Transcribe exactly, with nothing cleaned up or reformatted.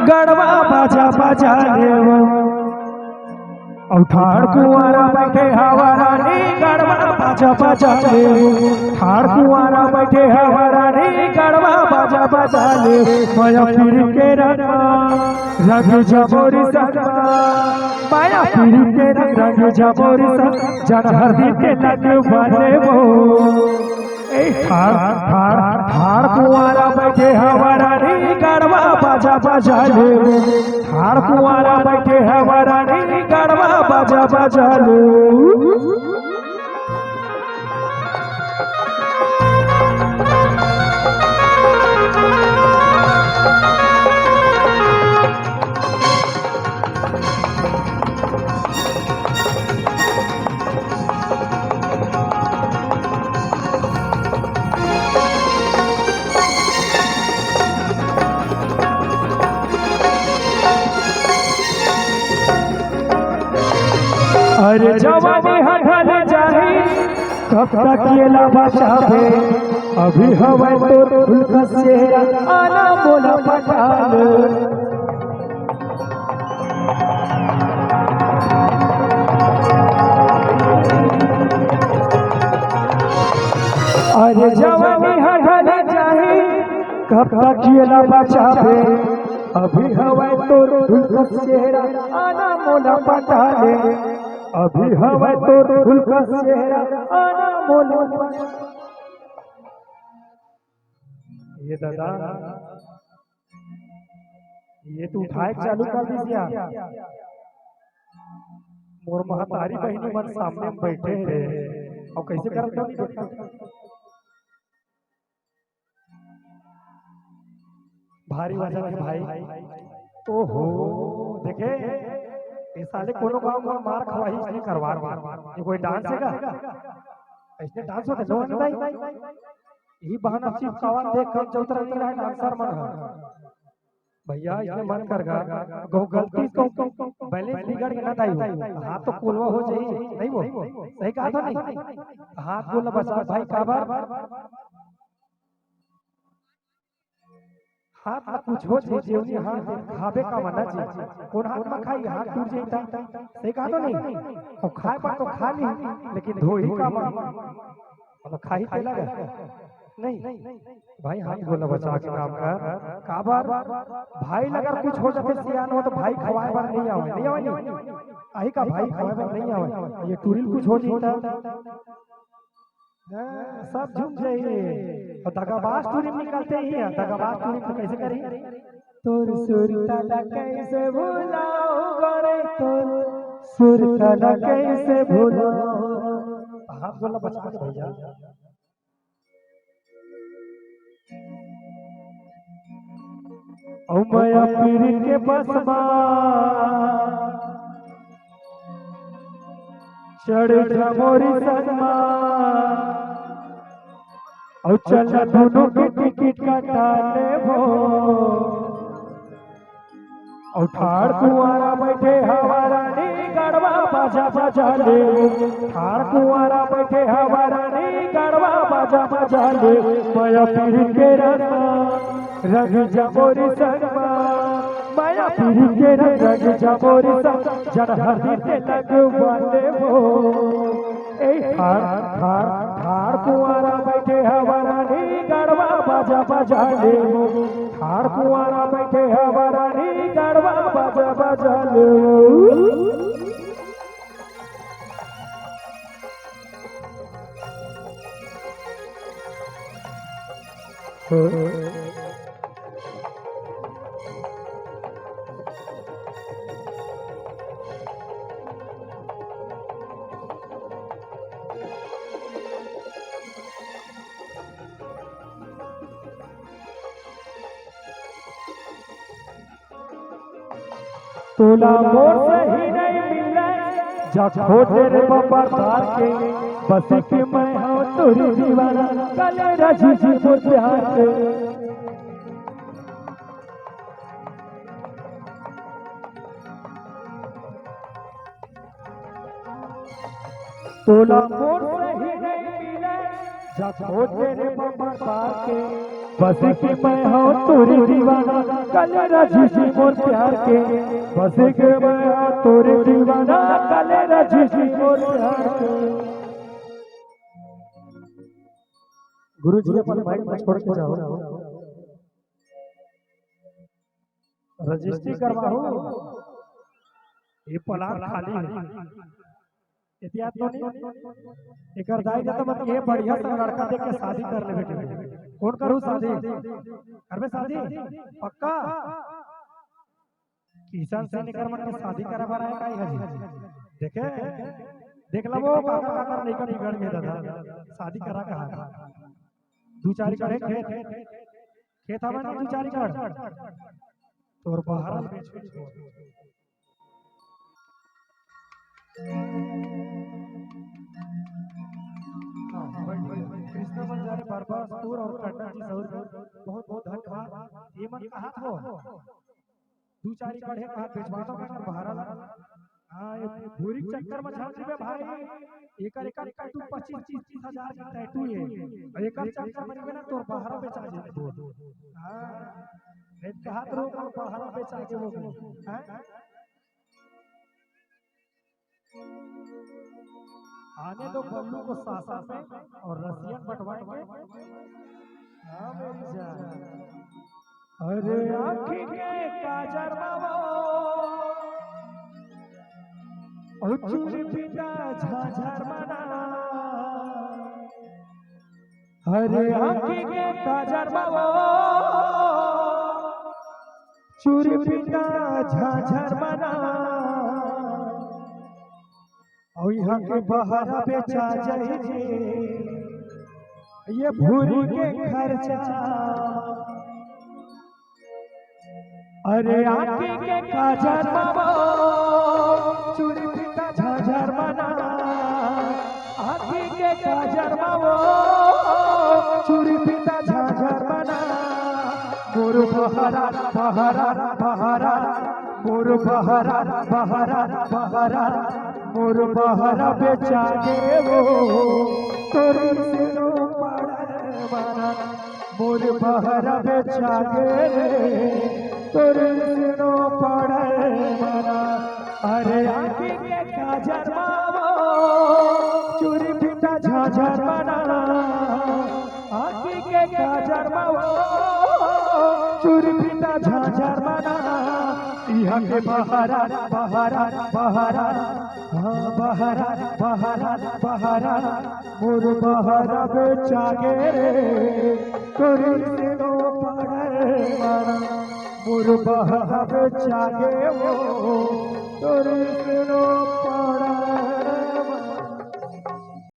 गड़वा बाजा बजा ले वो। अउ ठाड़ कुंवारा बइठे हवा रानी, गड़वा बाजा बजा ले वो। ठाड़ कुंवारा बइठे हवा रानी, गड़वा बाजा बजा ले। माया पीर के रंग, रंग जबोरी सगमा। माया पीर के रंग, रंग जबोरी सगमा। जन हर दिन के लग वाले वो। ए ठाड़, ठाड़, ठाड़ कुंवारा बइठे हवा रानी, गड़वा बाजा बजा ले। ठाड़ कुंवारा बइठे हवा रानी, गड़वा बाजा बजा ले। अरे जवानी ह ढल जाही, कब तक एला बचाबे? अभी हवय तोर फूल कस चेहरा, आना मोला पटा ले। अरे जवानी ह ढल जाही, कब तक एला बचाबे? अभी हवय तोर फूल कस चेहरा, आना मोला पटा ले। अभी हवय तोर फूल कस चेहरा, आना मोला पटा ले। ये दादा, ये तो उठाए के चालू कर दिस यार। मोर महतारी बहिनी मन सामने में बइठे हे रे, अउ कइसे करत होही? भारी वजन हे भाई। ओहो, देखे, ये साले कोनो गांव में मार खवाही इसने करवा दिया। ये कोई डांस हे का? इसने डांस होथे, नो नहीं। यही बहाना चिपकावन देख कम चौतरा नहीं रहा डांसर मन ह। भैया, इसने मन कर गा, गौ गलती से बैलेंस बिगड़ के ना दाई हो। हाथ तो कोलवा हो जाही, नहीं वो? सही कहा था नहीं? हाथ बोला बचा भाई, काबर? हाथ ला कुछ हो जाही, जेवनी हाथ खाबे का मना जी। कोन हाथ में खाही, हाथ टूट जाही ता। सही कहा तो नहीं? अउ खाए बर तो खा ली, लेकिन धोही काबर? मतलब खाही तेला गा? नहीं। भाई हाथ गोला बचा के काम कर। काबर? भाई ला अगर कुछ हो जाथे सियान हो तो भाई खवाए बर नहीं आवय, नहीं आवय नहीं? आही का भाई खवाए बर नहीं आवय? ये टूरी ल कुछ हो जाही ता। हाँ, सब झूम जाही। अउ दगाबाज टूरी म निकलथे ही, दगाबाज टूरी म तो कइसे करही? तोर सुरता ला कइसे भुलाओ रे, तोर सुरता ला कइसे भुलाओ। हाथ गोला बचा के भैया। अउ माया पीर के बस मा चढ़ जा मोरी संग मा, अउ चल ना दुनों के टिकट कटा लेबो। अउ ठाड़ कुंवारा बइठे हवा रानी, गड़वा बाजा बजा ले। ठाड़ कुंवारा बइठे हवा रानी, गड़वा बाजा बजा ले। माया पीर के रंग, रंग जा मोरी संग मा। माया पीर के रंग, रंग जा मोरी संग। जन हर दिन के लगवा लेबो। ए ठाड़, ठाड़, ठाड़ कुंवारा बइठे हवा रानी, गड़वा बाजा बजा लेबो। ठाड़ कुंवारा बइठे हवा रानी, गड़वा बाजा बजा लेबो। तोला मोर सही नहीं मिले, जा खोजे रे बबा तार के, बस के मैं हूँ तोरी दीवाना, कले राजी जी मोर प्यार के। तोला मोर सही नहीं मिले, जा खोजे रे बबा तार के, बस के मैं हूँ तोरे दीवाना, काले राजू जी मोर प्यार के। बस के मैं हूँ तोरे दीवाना, काले राजू जी मोर प्यार के। गुरु जी अपन माइक में छोड़ के जाओ। रजिस्ट्री करवाहू, ये प्लाट खाली है। एतियात तो नहीं। एकर दाई ने तो मन के बढ़िया से लड़का देख के शादी कर लेबे के। कौन करू शादी? करबे शादी? पक्का? किशन से निकर मन के शादी करे बर आए काई हजी? देखे, देख लो वो काका काकर लइका बिगड़ गए दादा। शादी करा कहा? दू चार एकड़ खेत, खेत हवे ना दू चार एकड़। तोर बहरा बेच के छोड़। हाँ, बैठ, बैठ, बैठ। कृष्णा बंजारे बार बार सुर और कंडन जी सौर बहुत बहुत धन्यवाद। ये मन कहा था दू चार एकड़ हे कहा बेचवा दो मैं बहरा ला। हाँ, ये भूरी के चक्कर में झड़ जीबे भाई। एकर एकर टैटू पच्चीस पच्चीस हजार के टैटू है। और एकर चक्कर में ना तोर बहरा बेचा जाए। हाँ, नहीं कहा तो बहरा बेचा के वो हाँ? आने दो बल्लू को शासन में और रसियन बंटवाएंगे। हाँ मेरी जान। अरे आँखी के काजर बाबा, ओ चूड़ी पीता झाझर मना। अरे आँखी के काजर बाबा, चूड़ी पीता झाझर मना। अउ यहाँ के बहरा बेचा जाई जी, ये भूरी के खर्चा। अरे आँखी के काजर बाबा, चूड़ी पीता झाझर मना। आँखी के काजर बाबा, चूड़ी पीता झाझर मना। मोर बहरा, बहरा, बहरा, मोर बहरा, बहरा, बहरा, मोर बहरा बेचा गे वो, तोर से नो पड़े मना। मोर बहरा बेचा गे रे, तोर से नो पड़े मना। अरे आँखी के काजर बाबा, चूड़ी पीता झाझर मना। आँखी के काजर बाबा, चूड़ी पीता झाझर मना। यहाँ के बहरा, बहरा, बहरा, हाँ बहरा, बहरा, बहरा, मोर बहरा बेचा गे रे, तोर से नो पड़े मना। मोर बहरा बेचा गे वो, तोर